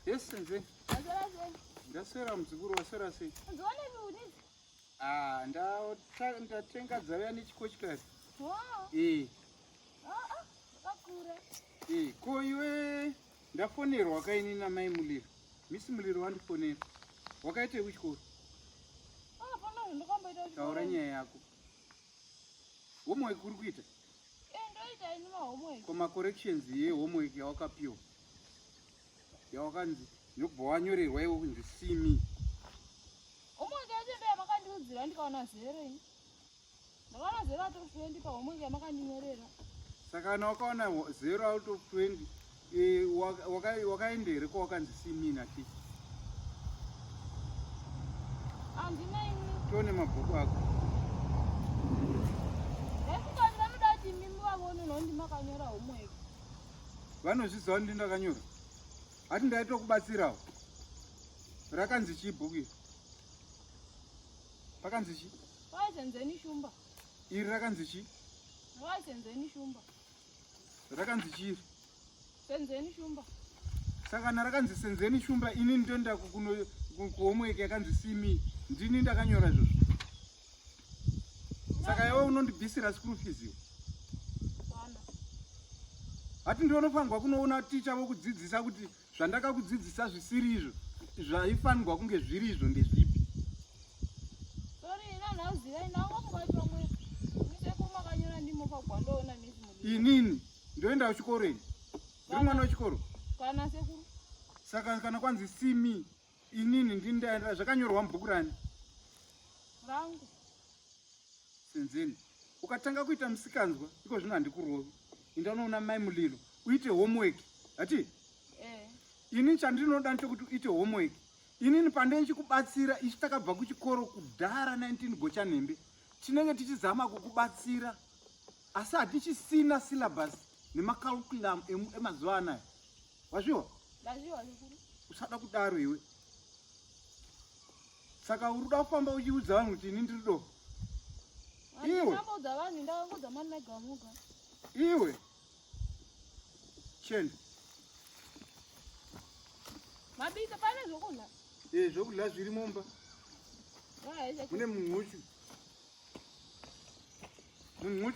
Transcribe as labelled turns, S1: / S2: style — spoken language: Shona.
S1: Yes, Senzeni.
S2: Waswera sei?
S1: Ndaswera muzukuru, waswera sei?
S2: Udzione viunidzi.
S1: Ah, ndatenga dzauya nechikochikari.
S2: Wow.
S1: Eh.
S2: Ah, ah, wakakura.
S1: Eh, ko iwe ndafonerwa kaini namai Muliro. Miss Muliro wandifonera. Wakaitei kuchikoro?
S2: Ah, pana zvandakamboita kuchikoro.
S1: Taura nyaya yako. Homework uri kuita?
S2: Eh, ndoita ini mahomework.
S1: Ko macorrections yehomework yawakapiwa? Yawakanzi ndokubva wanyorerwa iwe kunzi see me.
S2: Homework yacho ndo yamakandiudzira ndikaona zero ini. Ndakaona zero out of 20 pahomework yamakandinyorera.
S1: Saka kana wakaona 0 out of 20 eh, wakaenda here kwawakanzi see me naticha?
S2: Handina ini.
S1: Tione mabhuku ako.
S2: Ndaifunga kuti vanoda kuti imimi vavone nokuti makanyora homework.
S1: Vanozviziva kuti ndakanyora. Hati ndaitokubatsirawo. Rakanzi chii bhuku iri? Pakanzi chii?
S2: Vaisenzeni shumba.
S1: Iri rakanzi chii?
S2: Vaisenzeni shumba.
S1: Rakanzi chii iri?
S2: Senzeni shumba.
S1: Saka kana rakanzi senzeni shumba ini ndonda kuno kuhomework yakanzi simi ndini ndakanyora izvozvo. Saka iwe unondibvisira school fees iwe.
S2: Pana.
S1: Hati ndinofanirwa kunoona ticha vokudzidzisa kuti zvandakakudzidzisa zvisiri izvo zvaifanirwa kunge zviri izvo ndezvipi.
S2: Sorry, ina nhauziva ina wangofunga kuti pamwe misekuru makanyora ndimo pagwandoona misi mudiki.
S1: Inini ndoenda kuchikoro ini. Ndiri mwana wechikoro.
S2: Kana sekuru.
S1: Saka kana kwanzi see me inini ndini ndaenda zvakanyorwa mubhuku rani?
S2: Rangu.
S1: Senzeni. Ukatanga kuita musikanzwa iko zvino handikurovi. Inda unoona mai Mulilo uite homework. Hati?
S2: Eh.
S1: Ini chandinoda ndechekuti uite homework. Inini pandenge ndichikubatsira isu takabva kuchikoro kudhara 19 Gochanhembe. Tinenge tichizama kukubatsira asi hatichisina syllabus nemacalculum emazuva anaya. Wazviwa?
S2: Ndazviwa sekuru.
S1: Usada kudaro iwe. Saka uri kuda kufamba uchiudza vanhu kuti ini ndiri dofo. Iwe.
S2: Ndamboudza vanhu ndakangodza mani magamuga.
S1: Iwe. Chenda.
S2: Mabika pane zvokudya.
S1: Eh, zvokudya zviri mumba. Mune munhuchu. Munhuchu.